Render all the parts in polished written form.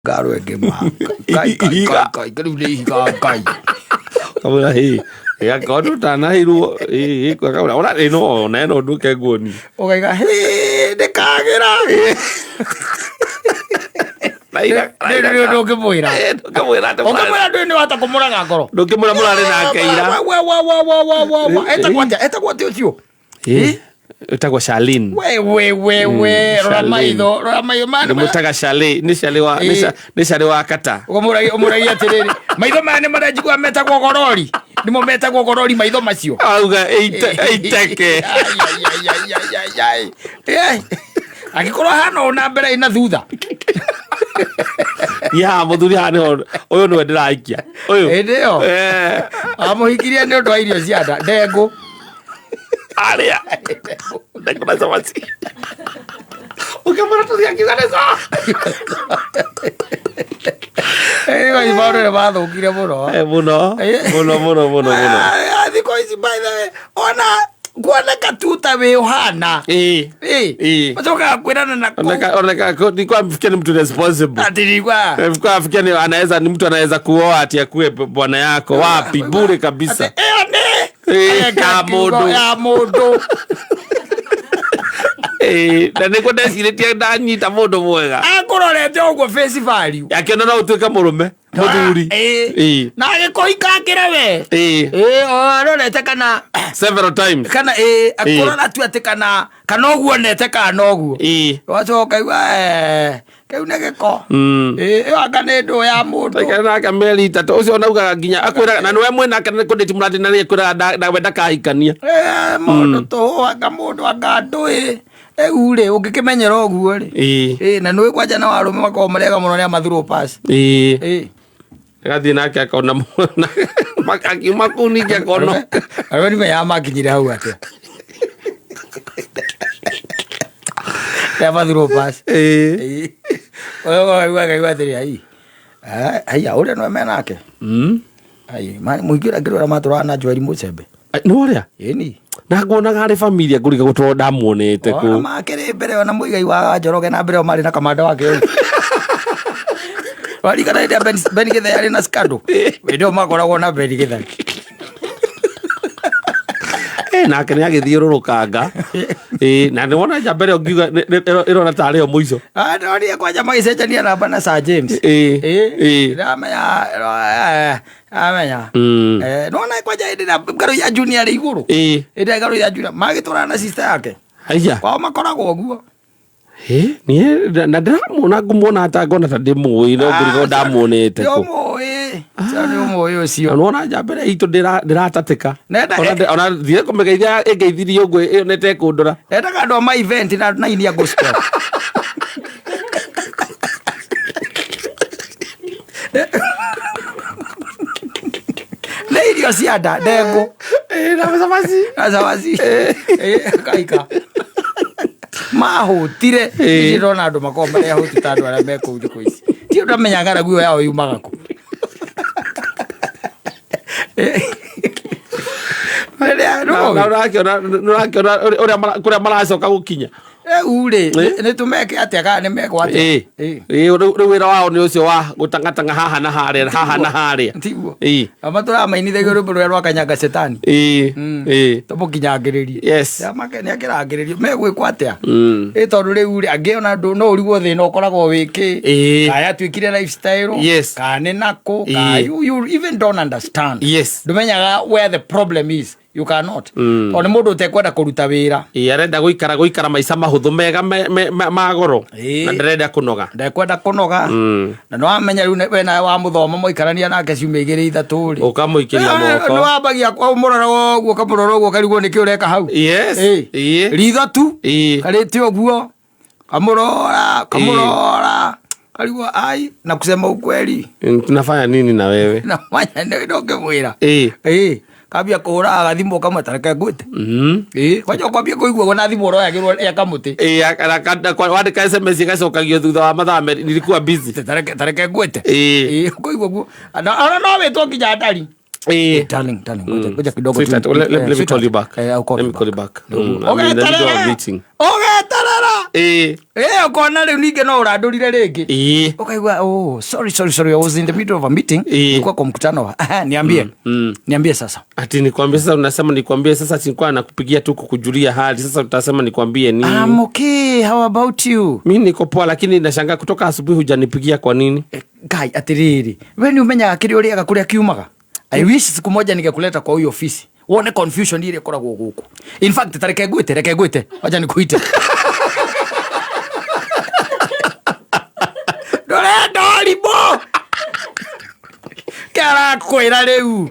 Ngarũ ĩngĩ ma. Ngai, Ngai, Ihiga. Ngai, Ngai, rĩu nĩ ihiga Ngai. Kamwĩra hĩ gakorwo ndũtanahirwo kamwĩra ona ĩno ona ĩno nduke nguoni. Ũgaiga hĩ ndĩkagĩra. Nĩ ndũngĩmwĩra. Ndũngĩmwĩra atĩ Ũngĩmwĩra ndũĩ nĩ wahota kũmũraga ngoro. ndũngĩmwĩra mũrarĩ nake ira. Wa, wa, wa, wa, wa, wa, wa. Etagwo atĩa? Etagwo atĩa ũcio? Ĩtagwo Charlene. We, we, we, we, rora Charlene. maitho, rora maitho maya nĩ Nĩmwĩtaga Charlene, nĩ Charlene wa nĩ nĩ Charlene wa kata. Ũmũragia ũmũragia atĩrĩrĩ, maitho maya nĩ marĩa njiguaga metagwo gorori. Nĩmo metagwo gorori maitho macio. Auga ĩiteke. Ai, ai, ai, ai, ai, ai, ai. Eh, Angĩkorwo hana ũũ na mbere ĩna thutha. Niĩ haha mũthuri haha nĩho ũyũ nĩwe ndĩraikia. Ũyũ. Hĩndĩ ĩyo. Eh, Amũhikirie nĩ ũndũ wa irio cia nda, ndengũ. Arĩa. Ndengũ na cabaci. Ũkĩmwĩra tũthiĩ akiuga nĩ sawa. Ĩĩ, maũndũ nĩ mathũkire mũno. Eh, mũno mũno mũno mũno mũno. Ah, thikũ ici by the way, ona kuoneka tu ta wĩ ũhana. Ĩĩ. Ĩĩ. Ĩĩ. Ũcokaga kwĩrana na kũu. Oneka nilikuwa nafikiria ni mtu responsible. Ati nilikuwa- Nilikuwa nafikiria ni anaweza ni mtu anaweza kuoa ati akuwe bwana yako wapi bure kabisa. Ati, ĩyo nĩ Ĩĩ, Eka ya kiugo mũndũ. ya mũndũ. Ĩĩ, na nĩguo ndecirĩtie ndanyita mũndũ mwega. Akũrorete ũguo face value. Akĩona no ũtuĩke mũrũme mũthuri. Ĩĩ. Ĩĩ. Na agĩkũhikangĩra we. Ĩĩ. Ĩĩ, o arorete kana Several times. kana ĩĩ akũrora tu atĩ kana kana ũguo onete kana ũguo. Ĩĩ. Wacoka igua eh, kĩu nĩ gĩko. Ĩĩ, ĩyo anga nĩ ndũ ya mũndũ. Taikara nake mĩeri 3 ũcio onaugaga nginya akwĩraga na nĩwe mwĩnake nĩ kũndĩti mũratĩ na nĩ akwĩraga we ndakahikania. Eh, mũndũ tũhũ anga mũndũ anga ndũĩ. Rĩu rĩ ũngĩkĩmenyera ũguo rĩ. Ĩĩ. Ĩĩ, na nĩũĩ kwanja na arũme makoragwo marĩ ega mũno nĩ amathurwo pass. Ĩĩ. Ĩĩ. Agathiĩ nake akona akiuma kũu ningĩ akona. Arũme ndimenyaga makinyire hau atĩa. Nĩ amathurwo pass. Ĩĩ. Ĩĩ. Ũyũ ũkaigua akaigua atĩrĩ ai. Haiya ũrĩa nĩwe menake. Ai, mũingĩ ũrĩa ngĩrora matũraga na Joel Mũcembe. Nĩ ũrĩa? Ĩni. Na nguonaga arĩ familia ngũriga gũtũra ndamuonete Ona kũ. makĩrĩ mbere ona Muigai wa Njoroge na mbere o marĩ na kamanda wake ũyũ. Warikana hĩndĩ ya Ben Githae arĩ na scandal. Hĩndĩ ĩyo makoragwo na Ben Githae. Eh, nake nĩ agĩthiũrũrũkanga. Ĩĩ, na nĩ wona njamba ĩrĩa ũngiuga ĩrona tarĩ yo mũico. Ah, ndonire kwanja magĩcenjania namba na Sir James. Ĩĩ. Ĩĩ. Ĩĩ. Ndamenya amenya. Nona kwanja hĩndĩ ĩrĩa ngarũ ya Junior arĩ igũrũ. Ĩĩ. Hĩndĩ ĩrĩa ngarũ ya Junior magĩtwarana na sister yake. Haiya. Kwao makoragwo ũguo. Ĩ, niĩ na ndĩramuona ngũmuona ata ngona ta ndĩmũĩ no ngũrigo ndamuonete kũ. Nĩũmũĩ. Ũcio nĩũmũĩ ũcio. Na nĩwona njamba ĩrĩa itũ ndĩratatĩka. Nenda- Ona thire kũmĩgeithia ĩngeithirie ũguo ĩyo nĩtekũndora. Endaga andũ a ma event na na inia gospel. Nĩ irio cia nda ndengũ Ĩ, na cabaci. na cabaci. Ĩ, kaika mahũtire. Ĩ. Niĩ ndĩrona andũ makoragwo marĩ ahũtu ta andũ arĩa me kũu thikũ ici. Ti ũndũ amenya ng'aragu ĩyo yao yumaga kũ. Rĩrĩa- Na ũrakĩona nĩũrakĩona ũrĩa kũrĩa maracoka gũkinya. Rĩu rĩ, nĩ tũmeke atĩa kana nĩ mekwo atĩa? Ĩ. Ĩ. Ĩ, rĩu wĩra wao nĩ ũcio wa gũtangatanga haha na harĩa haha na harĩa. Tiguo. Ĩ. Ama tũramainithagia rwĩmbo rũrĩa rwa kanyanga cetani. Ĩ. Ĩ. Tũmũkinyangĩrĩrie. Yes. Amake nĩ akĩrangĩrĩrio. Megwĩkwo atĩa? Ĩ tondũ rĩu rĩ, angĩ ona ndũ no ũrigwo thĩna ũkoragwo wĩ kĩ. Ĩ. Kana yatuĩkire lifestyle. Yes. Kana nĩ nakũ. Kana Ĩ. you even don't understand. Yes. Ndũmenyaga where the problem is. You cannot. Tondũ nĩ mũndũ ũtekwenda kũruta wĩra. Ĩ, arenda gũikara gũikara maica mahũthũ mega ma goro. Ĩ. Na ndarenda kũnoga. Ndekwenda kũnoga. Na nĩ wamenya rĩu we nawe wamũthoma mwaikarania nake ciumia igĩrĩ ithatũ rĩ. Ũkamũikĩria moko. Nĩ wambagia ũmũrora ũguo ũkamũrora ũguo ũkarigwo nĩkĩ ũreka hau. Yes. Ĩ. Ĩ. Ritho tu. Ĩ. Karĩte ũguo. Kamũrora, kamũrora. Karigwo ai na kusema ukweli. Tunafanya nini na wewe? Na manya nĩ ndũngĩmwĩra. Ĩ. Ĩ. Kambia kũhũra gathimũ kamwe ta reke ngwĩte. Ĩ. Kwanja ũkwambia kũigua na thimũ ũroyagĩrwo ya kamũtĩ. Ĩ, wandĩka SMS ĩgacokagio thutha wa mathaa merĩ nilikuwa busy. Ta reke ngwĩte. Ĩ. Ĩ, ũkũigua ũguo. Ona no wĩtwo nginya ndari. Ĩ. Darling, darling, ngoja ngoja kidogo Sweetheart, tu. let me Sweetheart. call you back. I'll call Let you me call you back. Ndio. I'm in the middle of Ũgeterera. meeting. Ũgeterera. Ĩĩ. Ĩ, ũkona rĩu ningĩ no ũrandũrire rĩngĩ. Ĩĩ. Ukaigua, oh, sorry, sorry, sorry, I was in the middle of a meeting. Nilikuwa kwa mkutano. Aha, niambie. Niambie sasa. Ati nikwambie sasa, unasema nikwambie sasa, sikuwa nakupigia tu kukujulia hali. Sasa utasema nikwambie nini? I'm okay, how about you? Mi niko poa, lakini nashangaa kutoka asubuhi hujanipigia kwa nini? Ngai, atiriri, we nĩ ũmenyaga kĩrĩa ũrĩaga kũrĩa kiumaga? I wish siku moja ningekuleta kwa huyo ofisi wone confusion ile ĩkoragwo gũkũ. In fact, ta reke ngwĩte, reke ngwĩte, wacha nikuite. Ndũrenda ũrimũ kĩarakwĩra rĩu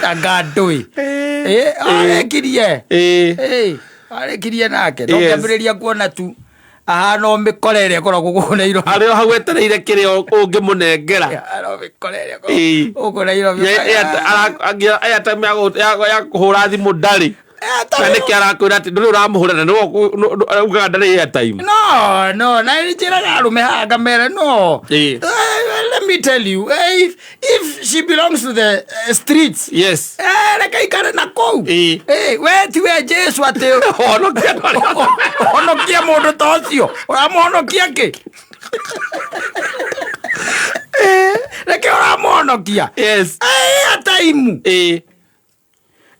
anga ndũĩ. Ĩ, arekirie. Ĩĩ. Ĩ, arekirie nake no kĩambĩrĩria kuona tu ahana o mĩkora ĩrĩa ĩkoragwo gũkũ Nairobi. Arĩ o hau etereire kĩrĩa ũngĩmũnengera. Ahana o mĩkora ĩrĩa Ĩĩ. ĩkoragwo gũkũ Nairobi. Airtime ya kũhũra thimũ ndarĩ. Na nĩkĩ arakwĩra atĩ ndũrĩ ũramũhũra na nĩwe ugaga ndarĩ airtime? No, no, na njĩraga arũme haha ngamera no. Ĩĩ. Let me tell you, if she belongs to the streets, reke ikare na kũu. Ĩĩ. We ti we Jesu atĩ Honokia andũ arĩa othe. Honokia mũndũ ta ũcio, ũramũhonokia kĩ? Reke ũramũhonokia. Airtime.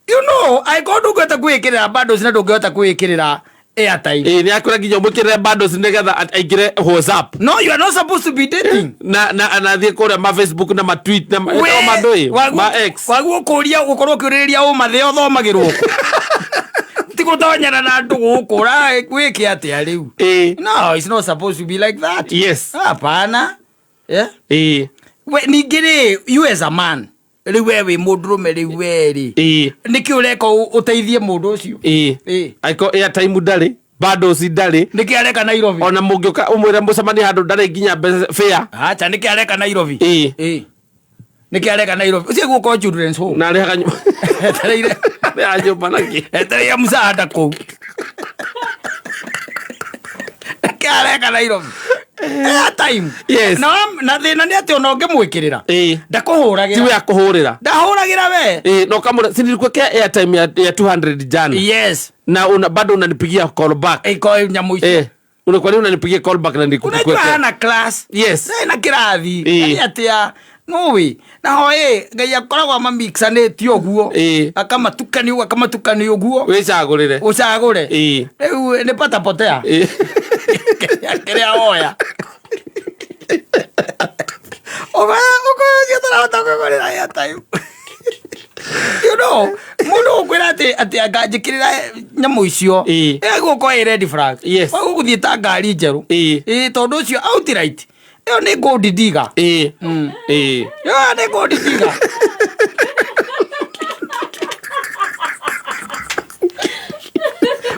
You know, angĩkorwo ndũngĩhota kwĩĩkĩrĩra bundles na ndũngĩhota kwĩĩkĩrĩra airtime. Ĩĩ, nĩ akwĩra nginya ũmwĩkĩrĩre bundles nĩgetha aingĩre WhatsApp. No, you are not supposed to be dating. Na anathiĩ kũrĩa ma Facebook na ma tweet na ma We, ma ndũĩ, ma X. Waguo kũria gũkorwo ũkĩũrĩrĩria ũma thĩ ũthomagĩrwo kũ? Ti gũtonyana na andũ gũkũ, wĩke atĩa rĩu? Ĩĩ. No, it's not supposed to be like that. Hapana. Yeah? Ĩĩ. We, ningĩ rĩ, you as a man, rĩu we wĩ mũndũrũme rĩu we rĩ. Ĩĩ. Nĩkĩ ũreka ũteithie mũndũ ũcio? Ĩĩ. Ĩĩ. Angĩkorwo airtime ndarĩ, bundles ndarĩ. Nĩkĩ areka Nairobi? Ona mũngĩũka ũmwĩre mũcemanie handũ ndarĩ nginya mbeca fare. Acha, nĩkĩ areka Nairobi? Ĩĩ. Ĩĩ. Nĩkĩ areka Nairobi? Ũcio gũkorwo children's home. Na arĩhaga nyũmba. Etereire. Arĩhaga nyũmba na kĩ? Etereire msaada kũu. Nĩkĩ areka Nairobi? Airtime. Yes. Na na thĩna nĩ atĩ ona ũngĩmwĩkĩrĩra. Ĩĩ. Ndakũhũragĩra. Tiwe akũhũrĩra. Ndahũragĩra we. Ĩĩ, na ũkamũra, si nilikuwekea airtime ya 200 jana. Yes. Na bado unanipigia call back. Ĩko nyamũ icio. Una kwa nini unanipigia call back na nilikuwekea? Unajua hana class. Yes. Na kĩrathi. Ĩĩ. Nĩ atĩa? Nũĩ. Na ho ĩ, Ngai akoragwo amamixanĩtie ũguo. Ĩĩ. Akamatukania ũguo, akamatukania ũguo. Wĩcagũrĩre. Ũcagũre. Ĩĩ. Rĩu nĩ pata potea. Ĩĩ. Kĩrĩa woya. Ũkoya ũcio ũtarahota kwĩgũrĩra airtime. You know, mũndũ ũkwĩra atĩ anganjĩkĩrĩra nyamũ icio. Ĩĩ. Ĩgũkorwo ĩ red flag. Yes. Wagũgũthiĩ ta ngari njerũ. Ĩĩ. Ĩĩ, tondũ ũcio outright. Ĩyo nĩ gold digger. Ĩĩ. Ĩĩ. Ĩyo nĩ gold digger.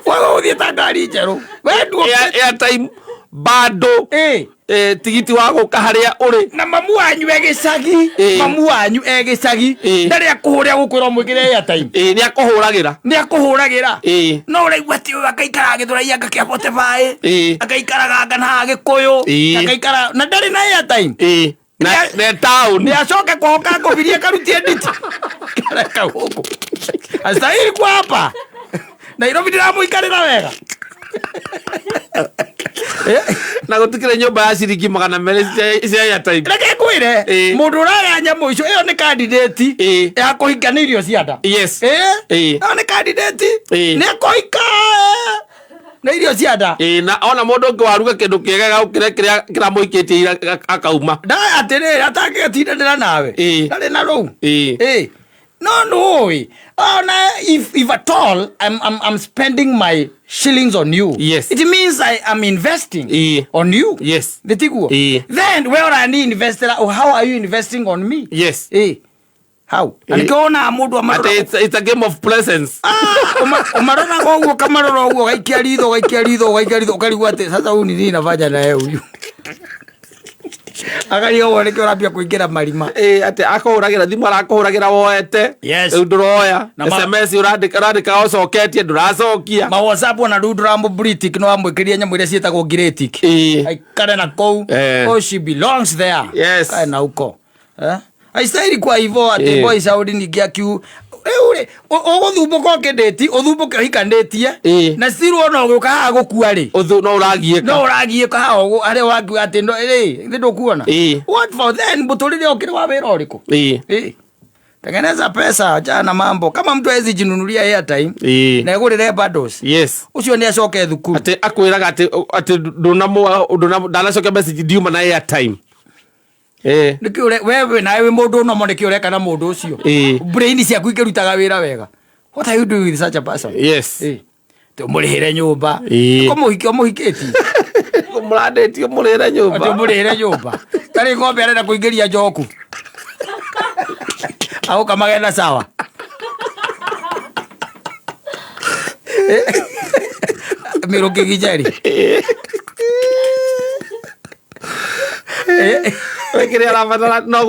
Wagũgũthiĩ ta ngari njerũ. We nduo. Airtime bado. Ĩĩ. Tigiti wa gũka harĩa ũrĩ. Na mamu wanyu e gĩcagi. Ĩĩ. Mamu wanyu e gĩcagi. Ĩĩ. Ndarĩ akũhũrĩra gũkwĩra ũmwĩkĩre airtime. Ĩĩ, nĩ akũhũragĩra. Nĩ akũhũragĩra. Ĩĩ. No ũraigua atĩ ũyũ akaikara Gĩthũrai anga kĩa 45. Ĩĩ. Akaikaraga anga na Gĩkũyũ. Ĩĩ. Akaikara na ndarĩ na airtime. Ĩĩ. Na na town. Nĩ acoke kwao kangũbirie karutie nditi. Kareka gũkũ. Astahili kwa hapa. Nairobi ndĩramũikarĩra wega. Na gũtikĩrĩ nyũmba ya ciringi magana merĩ cia airtime. Reke ngwĩre, Ĩĩ. mũndũ ũrarĩa nyamũ icio, ĩyo nĩ candidate Ĩĩ. ya kũhika nĩ irio cia nda. Yes. Ĩĩ. Ĩĩ. Ĩyo nĩ candidate. Ĩĩ. Nĩ ekũhika nĩ irio cia nda. Ĩĩ, na ona mũndũ ũngĩ waruga kĩndũ kĩega gagũkĩra kĩrĩa kĩramũhikĩtie ira akauma. Nda atĩrĩrĩ, atangĩgatindanĩra nawe. Ĩĩ. Ndarĩ na rũu. Ĩĩ. Ĩĩ. No, no, ona if at all I'm spending my shillings on you. Yes. It means I am investing Ĩĩ. on you. Yes. Nĩtiguo? Ĩĩ. Then we ũrani investera, how are you investing on me? Yes. Ĩĩ. How? Na Ĩĩ. nĩkĩo wonaga mũndũ amarora. Ati it's a game of presence. Ũmaroraga ũguo, ũkamarora ũguo, ũgaikia ritho, ũgaikia ritho, ũgaikia ritho, ũkarigwo atĩ sasa huyu ni nini nafanya naye huyu? Akarigwo nĩkĩo ũrambia kũingĩra marima. Ĩĩ, atĩ akũhũragĩra thimũ, arakũhũragĩra woete. Yes. Rĩu ndũroya. Na ma- SMS ũrandĩka ũcoketie, ndũracokia. Ma WhatsApp ona rĩu ndũramũ no wamwĩkĩria nyamũ iria ciĩtagwo ngirĩtik. Ĩĩ. Aikare na kũu. Eh. Oh, she belongs there. Yes. Kae na huko. Eh? Haistahili kwa hivyo ati Eh. boy Saudi ningĩ akiu. Rĩu rĩ, ũgũthumbũka ũkĩndĩti, ũthumbũke ũhikanĩtie. Ĩĩ. Na still ona ũgĩũka haha gũkua rĩ. Ũthũ no ũragiĩka. No ũragiĩka haha ũguo, harĩa wakiuga atĩ no rĩ, nĩ ndũkuona. Ĩĩ. What for then mũtũrĩre ũkĩrĩ wa wĩra ũrĩkũ? Ĩĩ. Ĩĩ. Tengeneza pesa, achana na mambo. Kama mtu hawezi jinunulia airtime Ĩĩ. na egũrĩre bundles. Yes. Ũcio nĩ acoke thukuru. Atĩ akwĩraga atĩ ndũnamũ ndanacokia message ndiuma na airtime. Ĩĩ. Nĩkĩ wewe nawe wĩ mũndũ ũnomo nĩkĩ ũreka na mũndũ ũcio? Ĩĩ. Brain ciaku ikĩrutaga wĩra wega. What are you doing with such a person? Yes. Ĩĩ. Atĩ ũmũrĩhĩre nyũmba. Ĩĩ. Ko mũhiki ũmũhikĩtie? Mũrandĩtie ũmũrĩhĩre nyũmba. Atĩ ũmũrĩhĩre nyũmba. Tarĩ ng'ombe arenda kũingĩria njoku. Agũka magenda sawa. Mĩrũkĩ giceri. We kĩrĩa arabatara no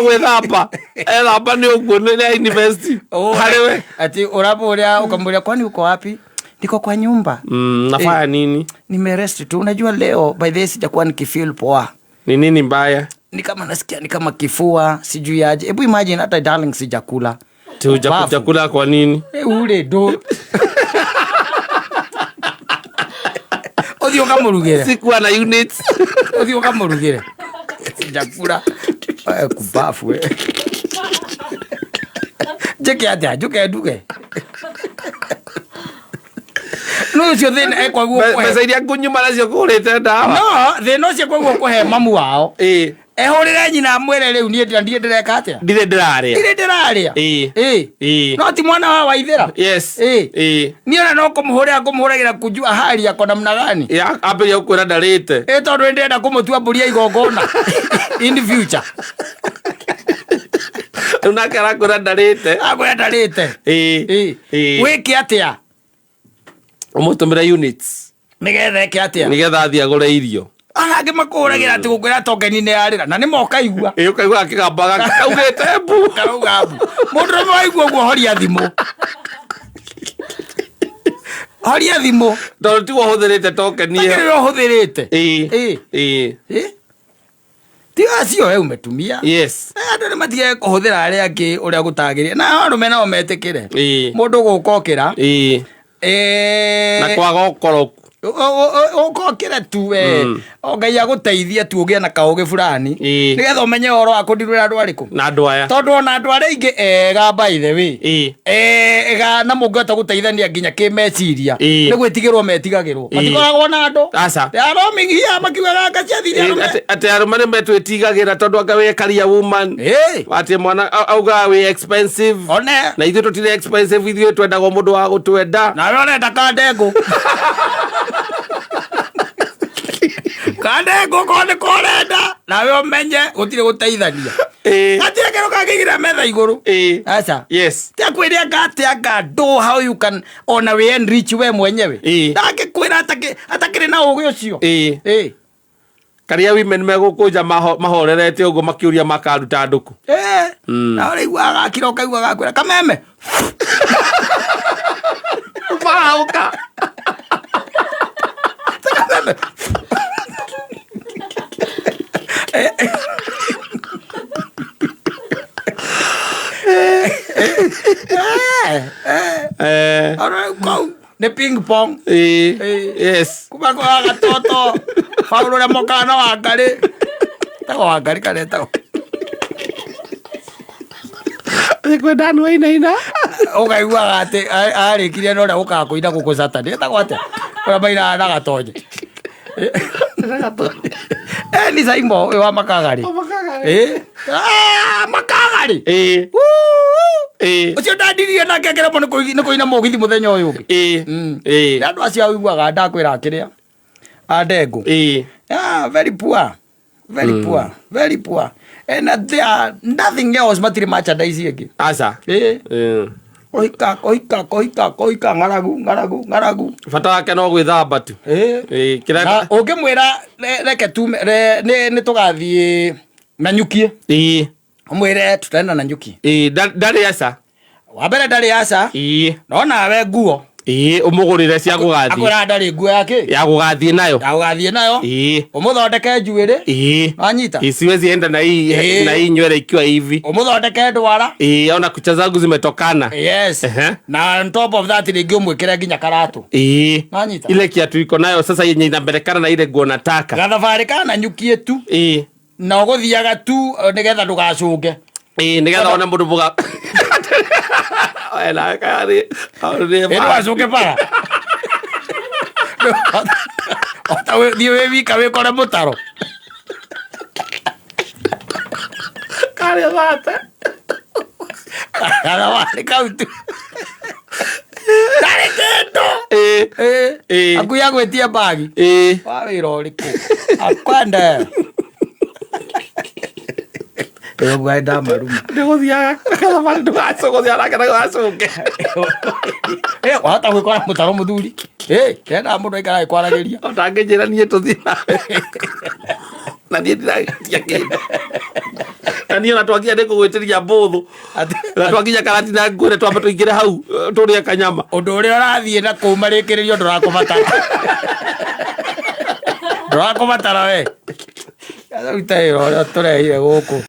gwĩthamba. Ethamba nĩ ũguo nĩ invest. Harĩ we. Ati ũramũria ukamwĩra kwani uko wapi? Niko kwa nyumba. Nafanya nini? Nimerest tu. Unajua leo by the way sijakuwa nikifeel poa. Ni nini mbaya? Ni kama nasikia ni kama kifua, sijui aje. Hebu imagine hata darling sijakula. Bafu. Hujakula kwa nini? Ule ndo. Ũthiĩ ũkamũrugĩre. Sikuwa na units. Ũthiĩ ũkamũrugĩre. Sijakula. Kubafu we. Njĩke atĩa? Njũke nduge. No ũcio thĩna ekwaguo kũhe. Mbeca iria ngũnyuma nacio ngũrĩte ndawa. No, thĩna ũcio kwaguo kũhe mamu wao. Ĩĩ. Ehũrĩre nyina amwĩre rĩu niĩ ndiĩ ndĩreka atĩa? Ndirĩ ndĩrarĩa. Ndirĩ ndĩrarĩa. Ĩĩ. Ĩĩ. Ĩĩ. No ti mwana wa Waithĩra. Yes. Ĩĩ. Ĩĩ. Niĩ ona no kũmũhũrĩra ngũmũhũragĩra kujua hali yako namna gani. Ya ambĩrĩria gũkwĩra ndarĩte. Ĩ tondũ nĩndĩrenda kũmũtua mbũri ya igongona in the future. Rĩu nake arakwĩra ndarĩte. Akwĩra ndarĩte. Ĩĩ. Ĩĩ. Ĩĩ. Wĩke atĩa? Ũmũtũmĩre units. Nĩgetha eke atĩa? Nĩgetha athiĩ agũre irio. Ona angĩ makũhũragĩra atĩ gũkwĩra tokeni nĩ yarĩra na nĩ mokaigua. Ĩĩ ũkaigua akĩgamba kaugĩte mbu. Karauga mbu. Mũndũ ũmwe waigua ũguo horia thimũ. Horia thimũ. Tondũ tiwe ũhũthĩrĩte tokeni ĩyo. Takĩrĩ ũhũthĩrĩte. Ĩĩ. Ĩĩ. Ĩĩ. Ĩĩ. Ti acio we umetumia. Yes. Andũ nĩ matige kũhũthĩra arĩa angĩ ũrĩa gũtagĩrĩire. Na arũme nao metĩkĩre. Ĩĩ. Mũndũ gũkokĩra. Ĩĩ. Na kwaga ũkoroku. Ũkokĩre tu we. O Ngai agũteithie tu ũgĩe na kaũgĩ fulani. Ĩĩ. Nĩgetha ũmenye ũhoro wa kũndirũra andũ arĩkũ. Na andũ aya. Tondũ ona andũ arĩa aingĩ ega by the way. Ĩĩ. Ega na mũngĩhota gũteithania nginya kĩmeciria. Ĩĩ. Nĩ gwĩtigĩrwo metigagĩrwo. Ĩĩ. Matikoragwo na andũ. Aca. They are roaming here makiugaga anga ciathire arũme. Atĩ arũme nĩ metwĩtigagĩra tondũ anga wĩ career woman. Ĩĩ. Atĩ mwana augaga wĩ expensive. One. Na ithuĩ tũtirĩ expensive, ithuĩ twendagwo mũndũ wa gũtwenda. Nawe ũrenda kandengũ. Kandengũ ko nĩ korenda. Nawe ũmenye gũtirĩ gũteithania. Ĩĩ. Hatirĩ kĩndũ kangĩigĩrĩra metha igũrũ. Ĩĩ. Aca. Yes. Ti akwĩre anga atĩ anga ndũ how you can ona we enrich we mwenyewe. Ĩĩ. Ndangĩkwĩra atakĩrĩ na ũgĩ ũcio. Ĩĩ. Ĩĩ. Karia women megũkũnja mahorerete ũguo makĩũria makaruta ndũkũ. Ĩĩ. Na ũraigua agakira ũkaigua agakwĩra kameme. Marauka. Kameme. Kau nĩ ping pong. Ĩĩ. Ĩĩ. Yes. Kuma kwa gatoto. Paul ũrĩa mokaga na Wangarĩ. Etagwo Wangarĩ kana etagwo? Nĩkwenda andũ ainaina. Ũkaiguaga atĩ arĩkirie na ũrĩa ũkaga kũina gũkũ Saturday. Etagwo atĩa? Ũrĩa mainaga na Gatonye. Ni Saimo ũyũ wa Makagarĩ. Ĩĩ. Ah, Makagarĩ. Ĩĩ. Woo! Ĩĩ. Ũcio ndandirie nake akĩremwo nĩ kũina mũgithi mũthenya ũyũ ũngĩ. Ĩĩ. Ĩĩ. Nĩ andũ acio ũiguaga ndakwĩra kĩrĩa. Andengũ. Ĩĩ. Ah, very poor. Very poor. Very poor. And there are nothing else matirĩ merchandise ĩngĩ. Aca. Ĩĩ. Ĩĩ. Kũhika, kũhika, kũhika, kũhika, ng'aragu, ng'aragu, ng'aragu. Bata wake no gwĩthamba tu. Ĩĩ. Ĩĩ. Kĩrĩa. Na ũngĩmwĩra reke tume nĩ tũgathiĩ Nanyuki. Ĩĩ. Ũmwĩre tutaenda Nanyuki. Ĩĩ, ndarĩ aca. Wa mbere ndarĩ aca. Ĩĩ. No nawe nguo. Ĩĩ, ũmũgũrĩre cia gũgathiĩ. Akwĩra ndarĩ nguo yake. Ya gũgathiĩ nayo. Ya gũgathiĩ nayo. Ĩĩ. Ũmũthondeke njuĩrĩ. Ĩĩ. Wanyita? Isiwezi enda na hii Ĩĩ. na hii nywele ikiwa hivi. Ũmũthondeke ndwara. Ĩĩ, ona kucha zangu zimetokana. Yes. Ehe. Na on top of that rĩngĩ ũmwĩkĩre nginya karatũ. Ĩĩ. Wanyita? Ile kiatu iko nayo sasa yenye inapelekana na ile nguo nataka. Gathabarĩ kana nyukie tu. Ĩĩ. Na ũgũthiaga tu nĩgetha ndũgacũnge. Ĩĩ, nĩgetha one mũndũ mũga. We nawe kaya Ĩ ndũgacũnge bara. Ota thiĩ wĩ wika wĩkore mũtaro. Karĩa thate. Gathabarĩ kau tu. Ndarĩ kĩndũ. Ĩĩ. Ĩĩ. Ĩĩ. Aku ya gwĩtia mbagi. Ĩĩ. Wa wĩra ũrĩkũ? Akwende. Ũguo ndamaruma. Ndĩgũthiaga gathabarĩ ndũgacũgũthiaga nake ndũgacũnge. Eh, wahota gwĩkora mũtaro mũthuri. Eh, ndĩrenda mũndũ aikara agĩkwaragĩria. Ũtangĩnjĩra niĩ tũthiĩ nawe. Na niĩ ndiratia kĩndũ. Na niĩ ona twakinya nĩ ngũgwĩtĩria mbũthũ. Na twakinya karatina ngwĩre twambe tũingĩre hau tũrĩe kanyama. Ũndũ ũrĩa ũrathiĩ na kũu marĩkĩrĩrio ndũrakũbatara. Ndũrakũbatara we. Ruta wĩra ũrĩa tũrehire gũkũ.